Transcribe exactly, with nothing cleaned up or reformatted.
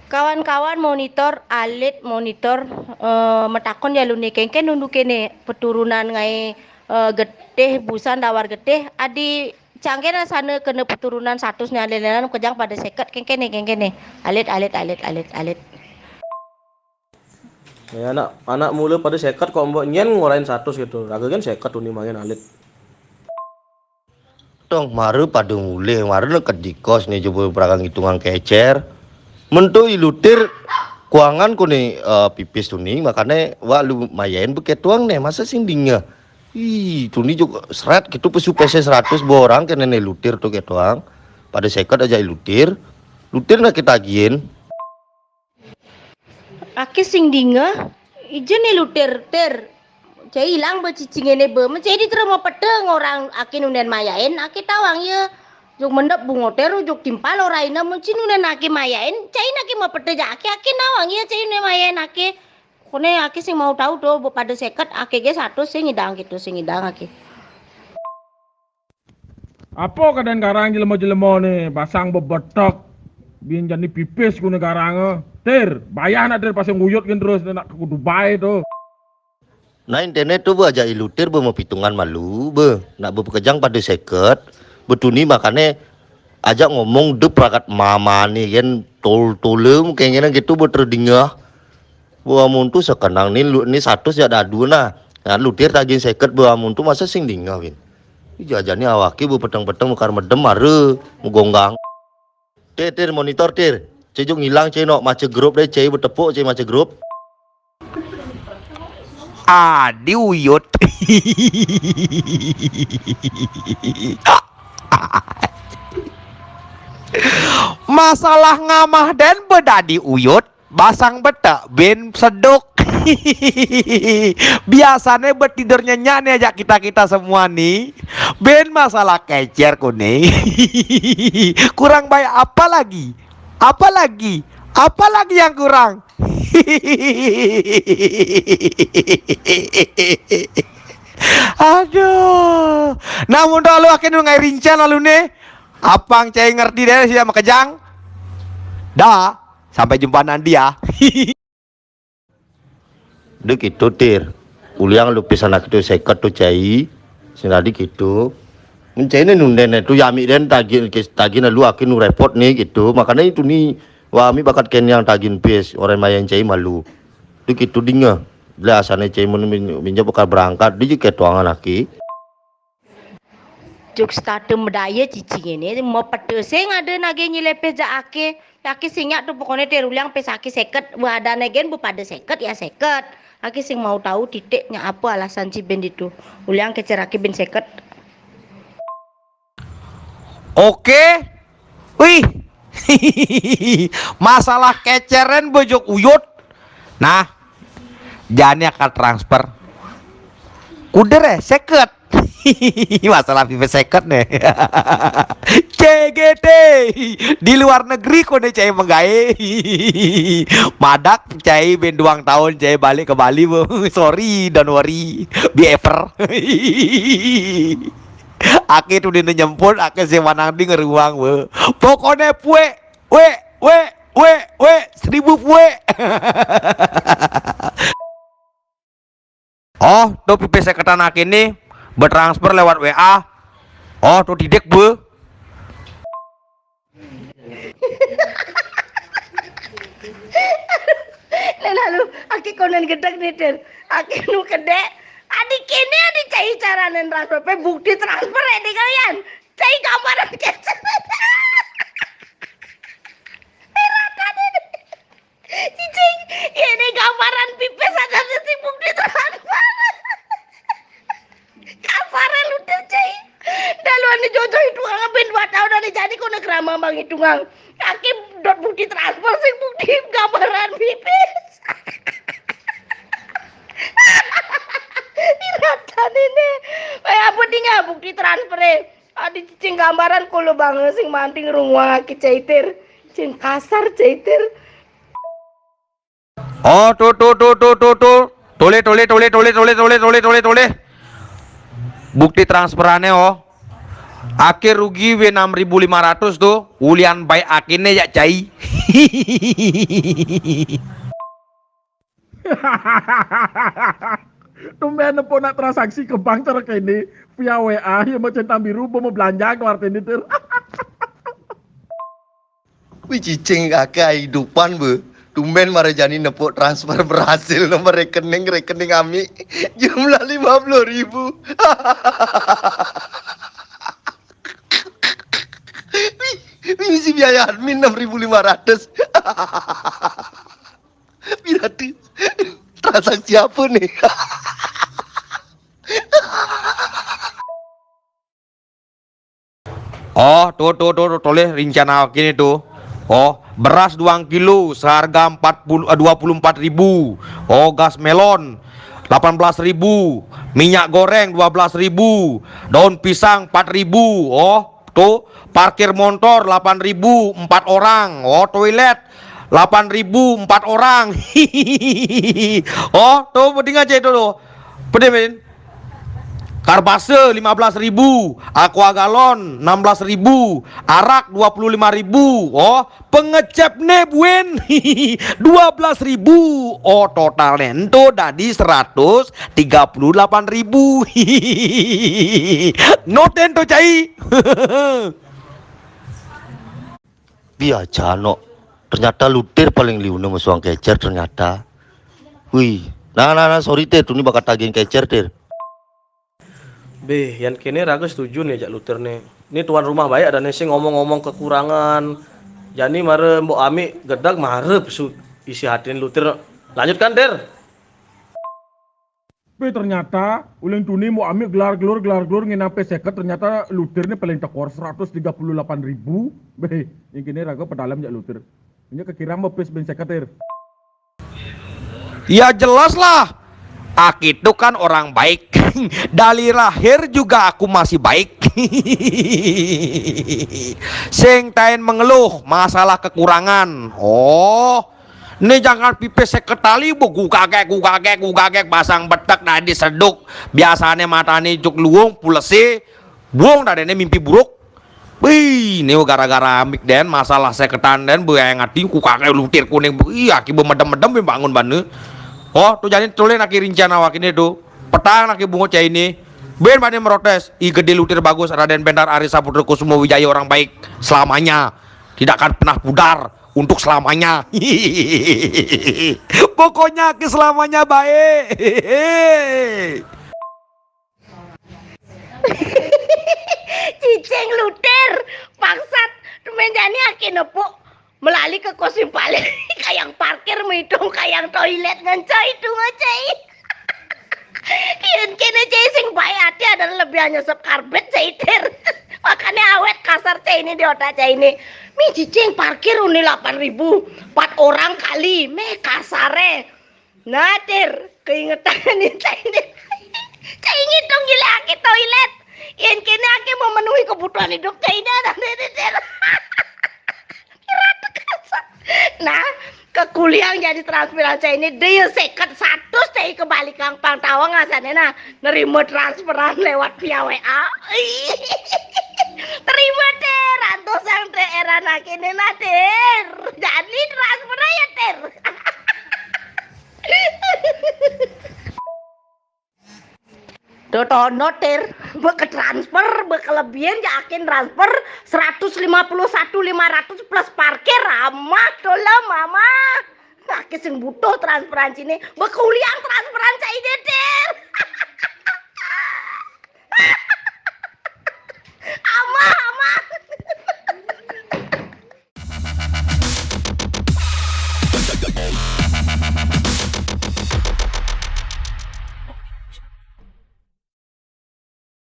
Kawan-kawan monitor, alit monitor, eh, matakon ya lu né, kéngkén nundu kéné peturunan ngaé, eh, getih, busan dawar getih, adi cangkén asana kena peturunan satus né alit-alitan makejang pada seket, kéngkén né, kéngkén né. Alit, alit, alit, alit, alit. Ya, anak, anak mula pada seket kok mbok nyén ngorain satus gitu. Raga kan seket tuni main alit. Tong, mara pada mulih, mara neked di kos né coba peragang hitungan kécér. Mentu ilutir kuangan koné, eh, pipis tuni, makané wak lu mayain bekétuang né, masa sing dingeh. Ih, tuni juk seret gitu pesu pese seratus borang kéné né lutir tu kétuang. Pada seket aja ilutir. Lutir nak kita agihin. Aké sing dingeh, ija né lutir, tir. Cai ilang ba cicing éné ba. Mencai di terus mapeta ngorang aké nundén mayain, aké tawang ya. Juk mendep bungo tir, juk timpal oraina, mencai nundén aké mayain, cai naké mapeta ja aké, aké nawang ya, cai nundén mayain aké. Koné aké sing mau tahu tuh, bu pada seket, aké gé satus sing ngidang gitu, sing ngidang aké. Apa kadén garang jelema-jelema né, basang bebetek. Bin jani pipis guna garang. Tir, bayah nak tir pasang uyut gin terus nak ke Dubai tu. Nah, internet tu ba aja ilutir ba mapitungan malu ba. Nak ba pekejang pada seket. Betuni makané aja ngomong de pragat mama né kan tol-tolem kéngkén gitu ba terdingeh. Ba amun tu sekenang né lu né satus ya dadu nah. Nah, lutir tagin seket ba amun tu masa sing dingeh win. Ija jani awaké ba peteng-peteng mekar medem mara megonggang. Tir, tir, monitor, tir. Cai juk ngilang, cai nok maca grup deh, cai betepuk, cai maca grup. Adi uyut. Masalah ngamah dén bedadi uyut, basang betek bin seduk. Biasané betidur nyenyak né ajak kita-kita semua nih. Bin masalah kécér kuné. Kurang baik apa lagi? Apa lagi? Apa lagi yang kurang? Aduh. Nah, mun lalu akhirnya ngai rincan lalu nih. Apang cai ngerti deh sih sama kejang. Dah, sampai jumpa nanti ya. Dek itu tir. Uliang lu pisan aku tu seket tu cai. Sing tadi gitu. Mencai ni nunden tu ya amik den tagin tagin lu akin nu repot ni gitu. Makanya itu ni wa amik bakat kenyang tagin pis orang mayan cai malu. Dek itu dinga. Bila asane cai mun minjak bakal berangkat di je ketuangan aki. Juk starte medaya cicing ini, mau pedes sing ada nage nyelepeh jak ake. Ake sing nyak tu pokoknya ter uliang pes ake seket, wadane gen bu pada seket ya seket. Ake sing mau tahu titiknya apa alasan si ben itu. Uliang kecer ake ben seket. Oke. Wih. Masalah keceren bojok uyut. Nah, jani akan transfer. Kuder ya, seket. Masalah pipe seket nih. C G T. Di luar negeri kone cai menggae. Madak cai ben duang tahun cai balik ke Bali, bu. Sorry, don't worry. Be ever. Ake tu dina nyemput, ake si manang di ngeruang, bu. Pokoknya pue, we, we, we, we, seribu pue. Oh, tu pipe seketan ake ni bertransfer lewat W A. Oh, tu didik, bu. Nah, lalu ake konen gedeg ni, Dir. Ake nu kedek. Adi kene adi cai caranen transfer pe bukti transfer ya di kalian. Cai gambaran kecil. Rata ni. Cicing, ini gambaran pipis ada si bukti transfer. Kasar lu deh, cai. Dalu ane jojo hitungan ben dua tahun ane jadi kono kerama bang hitungan. Aki dot bukti transfer sing bukti gambaran pipis. Iratan ini. Eh, apa tinggal bukti transfer e? Adi cicing gambaran kolo bang sing manting runguang aki cai, Tir. Cing kasar cai, Tir. Oh, tu, tu, tu, tu, tu, tu. Tole, tole, tole, tole, tole, tole, tole, tole, tole. Bukti transferane, oh. Ake rugi wé enam ribu lima ratus to, ulian baé akéné ya cai. Tumbén nepuk nak transaksi ke bank cara kéné, via W A, ya mau centang biru, mau belanja keluar tini, Tir. Wih, cicing kakak kehidupan, be. Tumbén mara jani nepuk transfer berhasil nomor rekening, rekening ami. Jumlah lima puluh ribu. Wih, wih, isi biaya admin enam ribu lima ratus. Berarti transaksi apa nih? Oh, tuh, tuh, tuh, tuh, toleh rencana gini tuh. Oh, beras dua kilo seharga empat puluh, eh, dua puluh empat ribu. Oh, gas melon delapan belas ribu, minyak goreng dua belas ribu, daun pisang empat ribu. Oh, tuh, parkir motor delapan ribu empat orang. Oh, toilet delapan ribu empat orang. Oh, tuh, penting aja itu tuh. Pedih, men. Karbase lima belas ribu, aqua galon enam belas ribu, arak dua puluh lima ribu. Oh, pengecep né buin dua belas ribu. Oh, totalnya ento dadi seratus tiga puluh delapan ribu. Noten to, cai. Biasa no. Ternyata lutir paling liune mesuang kecer ternyata. Wih, nah, nah, nah, sorry, Tir, tuni bakal tagihin kecer, Tir. Beh, yan kéné raga setuju né jak lutir né. Ini tuan rumah baik ada né sing ngomong-ngomong kekurangan. Jani mara Mbok Ami gedeg mara pesu isi hatiné lutir. Lanjutkan, Tir. Beh, ternyata uling tuni Mbok Ami gelar gelur, gelar gelur nginapé seket, ternyata lutir né paling tekor seratus tiga puluh delapan ribu. Beh, yang kéné raga pedalem jak lutir. Ini kekira mepis ben seket, Tir. Ya jelas lah. Aku itu kan orang baik. Dari lahir juga aku masih baik. Sing taén mengeluh masalah kekurangan. Oh, né jangan pipis seket tali, bu, gugagek, gugagek, gugagek, basang betek, dadi seduk. Biasané matané juk luung, pulesé, buung dadéné mimpi buruk. Wih, ini gara-gara amik den, masalah seketan den, bu, yang ati, ku kakek lutir kuning, wih, aki bu medem-medem, bu, bangun bane. Oh, tuh jani tulen aki rencana wak ini tuh. Petang aki bungut cai ini. Ben bane merotes, i gedé lutir bagus, Raden Bendar Ari Saputra Kusumo Wijaya orang baik selamanya. Tidak akan pernah pudar untuk selamanya. Pokoknya aki selamanya baik. Cicing lutir, bangsat. Tumbén jani aki nepuk melali ke kosim paling. Kayang parkir, maitung kayang toilet, ngencai itu, ngencai. Yén kéné cai sing baik ati adalah lebih hanya sep karbet cai, Tir. Makanya awet kasar cai ini di otak cai ini. Mi cicing parkir uni delapan ribu, empat orang kali, meh kasare. Nah, Tir, keingetan ini cai ini. Cai ngitung gila aki toilet. Yén kéné aki memenuhi kebutuhan hidup cai ini ada ini, Tir. Kira tekasa. Nah, kekuliang jadi transferan cai ini dia seket satus cai kebalikan pang tawang asané nah nerima transferan lewat via W A. Terima, Tir, antos yang T R anak ini nah, Tir. Jadi transfer aja, Tir. Dotono, Tir, beke transfer, beke lebihan, yakin transfer seratus lima puluh satu lima ratus plus parkir, amah, tolong, amah. Aki sing butuh transferan sini, beke ulian transfer.